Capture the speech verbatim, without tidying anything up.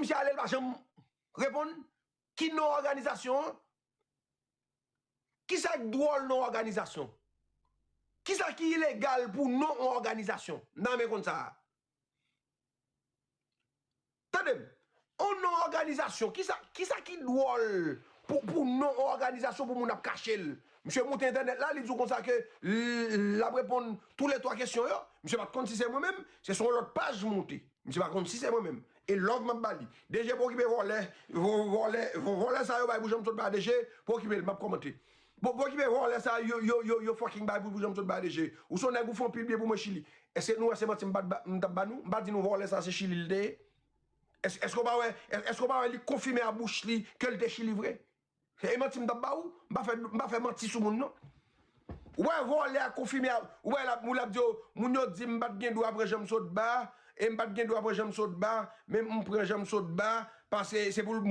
misye ale, l pa janm reponn. Ki non òganizasyon an? Kisa k dwòl non òganizasyon? Kisa ki ilegal pou non yon òganizasyon? N ta renmen konn sa a. Tande m. On non òganizasyon. Kisa, kisa ki dwòl pou, pou non òganizasyon pou moun ap kache l? Misye moute entènèt la, li di w konsa ke l, l ap reponn tou le twa kesyon yo. Misye pa t konn si se mwen menm, se sou yon lòt paj moute. Misye pa konn si se mwen menm. E love m ap ba li. D G pou okipe vòlè, vò-, vòlè, vò-, vòlè sa yo bay pou Janm Sotba, D G pou okipe l, m ap kòmante. Bon, pou okipe vòlè sa yo, yo, yo, yo fucking bay pou, pou Janm Sotba, D G. Ou se yon nèg ou fè anpil byen pou mwen Chili. Èske nou wè se manti m pa t ba, m t ap ba nou? M pa di nou vòlè sa se Chili l te ye? Èske, èske w pa wè, èske w pa wè li konfime a bouch li ke l te Chili vre? E manti m t ap ba ou? M pa fè, m pa fè manti sou moun non. Ou wè vòlè a konfime a, ou wè l ap, ou l ap di yo, moun yo di m pa t gen dwa pran Janm Sotba, e m pa t gen dwa pran Janm Sotba, men m pran Janm Sotba, paske se pou l